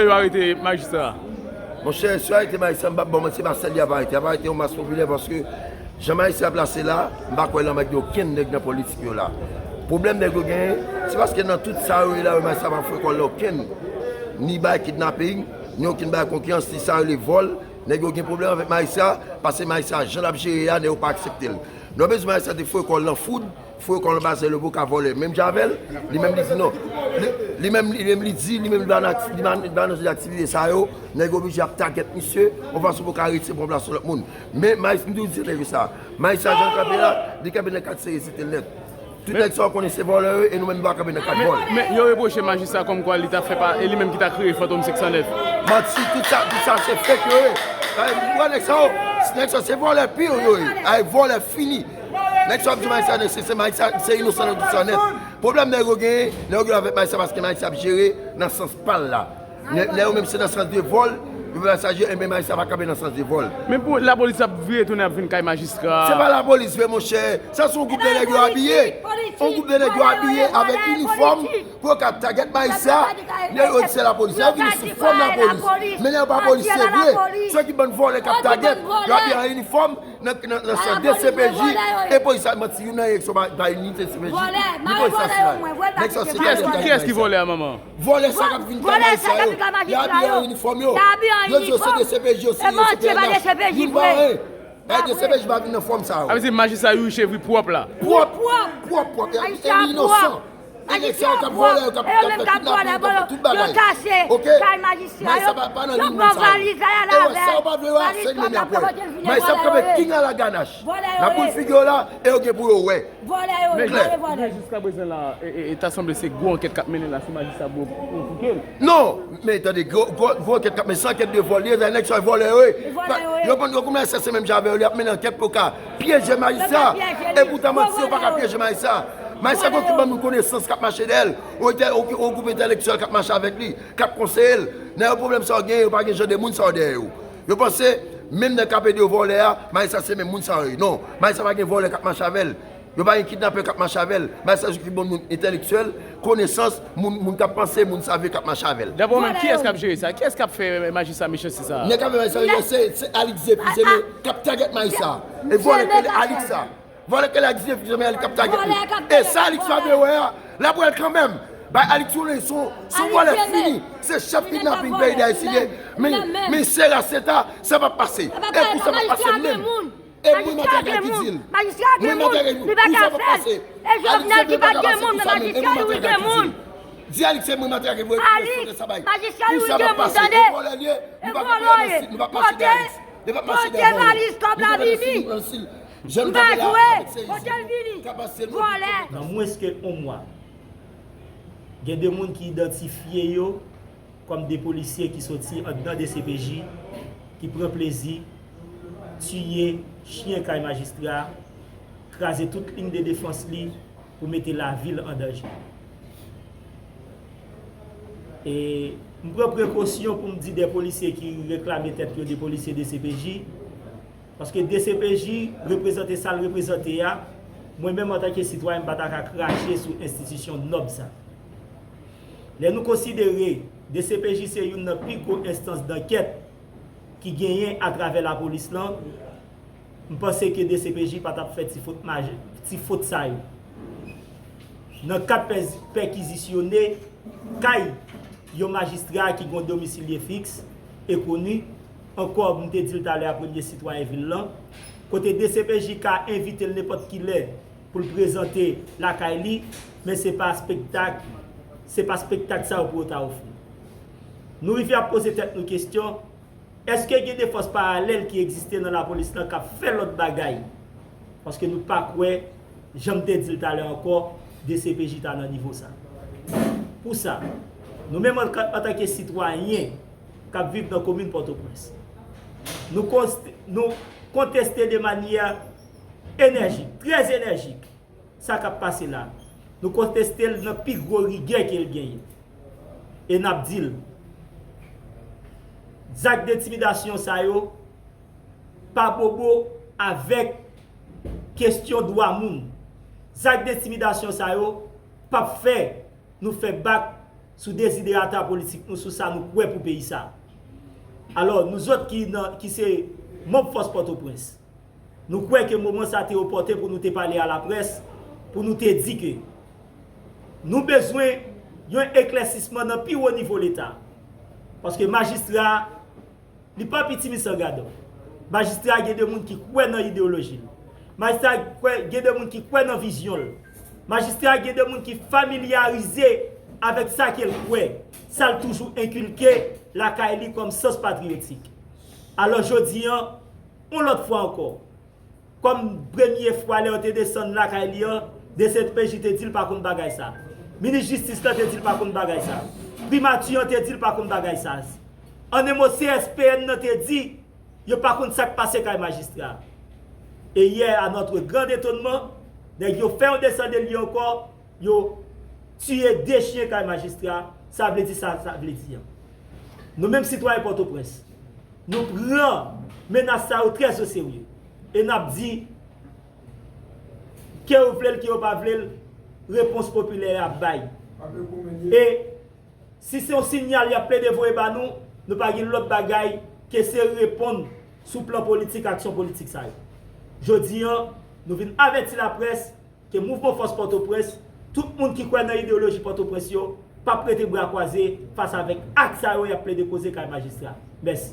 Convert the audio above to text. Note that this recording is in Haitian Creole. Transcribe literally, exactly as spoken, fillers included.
Yo arete majistra. Monchè, si yo arete majistra, m p ap ba w manti, se pa sèl li ap arete. Y ap arete yon mas popilè paske jan majistra plase la, m pa kwè l anmède okenn nèg nan politik yo la. Pwoblèm nèg yo genyen, se paske nan tout sa yo ye la, yo majistra pa foure kò l okenn. Ni bay kidnaping, ni okenn bay konkiyans, ni sa yo rele vòl. Nèg yo gen pwoblèm avèk majistra, paske majistra jan l ap jere a, nèg yo pa aksepte l. Nou bezwen majistra te foure kò l nan foud, foure kò l nan bazè, yo poko vòlè. Menm jan avè l, li menm li di non. Li, li menm li menm li di, li menm li pa nan akti-, li pa, li pa nan aktivite sa yo, nèg yo oblije ap tagèt misye, yon fason pou ka retire pran plas yon lòt moun. Men majistra, m toujou di nèg yo sa, majistra jan l kanpe la, li kanpe nan kat serye, se te nèt. Tout nèg sa yo konnen se vòlè yo ye, e nou menm nou pa kanpe nan kat vòl. Men yo repwoche majistra kòmkwa li ta fè pa, e li menm ki ta kreye Fantom senk san nèf. Manti, tout sa, tout sa se fake yo ye. Ou wè nèg sa yo, nèg sa yo se vòlè pir yo ye. Ay vòlè fini. Nèg sa yo ap di majistra se, se majistra, se inosan nan tout sa nèt. Pwoblèm nèg yo genyen, nèg yo genyen avèk majistra paske majistra ap jere nan sans pa l la. Nèg, nèg yo menm se nan sans de vòl, yo fè sa jere, enben majistra pa kanpe nan sans de vòl. Men pou lapolis ap vire tounen ap vin kay majistra. Se pa lapolis vre monchè, sa se yon gwoup de nèg yo abiye. Yon gwoup de nèg yo abiye avèk inifòm pou yo ka tagèt majistra. Nèg yo di se lapolis, yo vini sou fòm lapolis. Men nèg yo pa polis se vre. Se ki bann vòlè k ap tagèt, yo abiye an inifòm nan, nan, nan sans de D C P J, e polis sa manti, youn nan yo se pa, pa inite D C P J, ni polis sa se la. Nèg sa se kiyès, kiyès ki vòlè a manman? Vòlè sa k ap vin kay majistra yo. Y abiye an inifòm yo. Yo di yo se D C P J, yo se, yo se P N H. Youn pa anyen. Bay D C P J pa vin nan fòm sa yo. Sa vle di majistra Youri Chevry pwòp la. Pwòp, pwòp, pwòp. E li inosan. E nèg sa yo k ap vòlè, yo k ap, k ap fè kidnaping, k ap fè tout bagay. Oke? Majistra pa, pa nan liy moun sa yo. E wè, sa yo pa vle wè, se li menm y ap wè. Majistra ap kanpe king a la ganache. N ap boule figi yo la, e yo gen pou yo wè. Vòlè yo ye, vòlè, vòlè. Men jiskaprezan la, e, e, e ta sanble se gwo ankèt k ap mennen la sou majistra pou, pou, pou ke l. Non, men tande, gwo, gwo, gwo ankèt k ap mennen, se ankèt de vòl li ye, nèg sa yo vòlè yo ye. Yo konn, yo konn S S C menm jan avè yo, y ap mennen ankèt pou ka pyeje majistra. Epoutan manti, yo pa ka pyeje majistra. Majistra gen okenn bann moun konesans k ap mache dèyè l. Yon entè-, yon, yon gwoup entèlektyèl k ap mache avèk li, k ap konseye l. Nan yon pwoblèm sa yo genyen, yo pa gen jan de moun sa yo dèyè yo. Yo panse, menm nan ka pede yo vòlè a, majistra se menm moun sa yo ye. Non, majistra pa gen vòlè k ap mache avè l. Yo pa gen kidnapè k ap mache avè l. Majistra se ki bon moun entèlektyèl, konesans, moun, moun k ap panse, moun savye k ap mache avè l. Daprè w menm, kiyès k ap jere sa? Kiyès k ap fè majistra mechanste sa a? Nèg k ap fè majistra mechanste, se, se Alix Zephyr, se li k ap tagèt majistra. E vòlè k rele Alix sa. Vòlè k rele Alix Zephyr, se li k ap tagèt. E sa Alix pa vle wè a, l ap wè l kanmenm. Bay Alix yon leson, se yon vòlè fini. Se chèf kidnaping peyi Dayiti li ye. Men, men se ras seta, sa p ap pase. E kou sa p ap pase menm. E mwen Matraka ki di l. Mwen Matraka ki di l. Kou sa p ap pase. Alix Zephyr pa ka pase kou sa menm. E mwen Matraka ki di l. Di Alix se mwen Matraka ki voye pou yo sot sa bay. Kou sa p ap pase. E vòlè li ye. Nou pa ka pase dèyè Alix. Nou pa pase dèyè vòlè. Nou pa pase dèyè vòlè. Jan l kanpe la, avèk seyis li, ka pase l. Nan mwens ke yon mwa, gen de moun ki idantifye yo kòm de polisye ki soti anndan D C P J, ki pran plezi tiye chyen kay majistra, kraze tout liy de defans li pou mete lavi l an danje. E m pran prekosyon pou m di de polisye ki reklame tèt yo de polisye D C P J, paske D C P J reprezante sa l reprezante a, mwen menm antanke sitwayen m pa ta ka krache sou enstitisyon nòb sa. Lè nou konsidere D C P J se youn nan pi gwo enstans dankèt ki genyen atravè lapolis lan, m panse ke D C P J pa t ap fè ti fot maj-, ti fot sa yo. Nan kad pèz-, pèkizisyone kay yon majistra ki gen yon domisilye fiks e koni, ankò m te di l talè a premye sitwayen vil lan, kote D C P J ka envite l nenpòt ki lè pou l prezante lakay li, men se pa spektak, se pa spektak sa yo pou yo ta ofri. Nou rive ap poze tèt nou kesyon, èske gen de fòs paralèl ki egziste nan lapolis lan k ap fè lòt bagay? Paske nou pa kwè, jan m te di l talè ankò, D C P J ta nan nivo sa. Pou sa, nou menm an, antanke sitwayen k ap viv nan komin Pòtoprens, nou konst-, nou konteste de manyè enèjik, trè enèjik, sa k ap pase la. Nou konteste l nan pi gwo rigè ke l genyen. E n ap di l, zak dentimidasyon sa yo pa bobo avèk kesyon dwa moun. Zak dentimidasyon sa yo p ap fè nou fè bak sou deziderata politik nou, sou sa nou kwè pou peyi sa. Alò, nou zòt ki, nan, ki se manm Fòs Pòtoprens, nou kwè ke moman sa te opòten pou nou te pale a laprès, pou nou te di ke nou bezwen yon eklèsisman nan pi wo nivo Leta. Paske majistra, li pa piti misan gadon. Majistra gen de moun ki kwè nan ideyoloji l. Majistra kwè, gen de moun ki kwè nan vizyon l. Majistra gen de moun ki familyarize avèk sa ke l kwè, sa l toujou enkilke lakay li kòm sans patriyotik. Alò jodi an, yon lòt fwa ankò, kòm premye fwa lè yo te desann lakay li an, D C P J te di l pa konn bagay sa. Minis jistis lan te di l pa konn bagay sa. Primati an te di l pa konn bagay sa. An en mo, C S P N nan te di yo pa konn sa k pase kay majistra. E yè, à notre grand étonnement, nèg yo fè yon desann de li ankò, yo tiye de chen kay majistra, sa vle di sa, sa vle di an. Nou menm sitwayen Pòtoprens, nou pran menas sa yo trè o serye. E n ap di, ke yo vle l, ke yo pa vle l, repons popilè a ap bay. E si se yon sinyal y ap plede voye ba nou, nou pa gen lòt bagay ke se reponn sou plan politik, aksyon politik sa yo. Jodi an, nou vin avèti laprès ke mouvman Fòs Pòtoprens, tout moun ki kwè nan ideyoloji Pòtoprens yo, p ap rete bra kwaze fas avèk ak sa yo y ap plede koze kay majistra. Mèsi.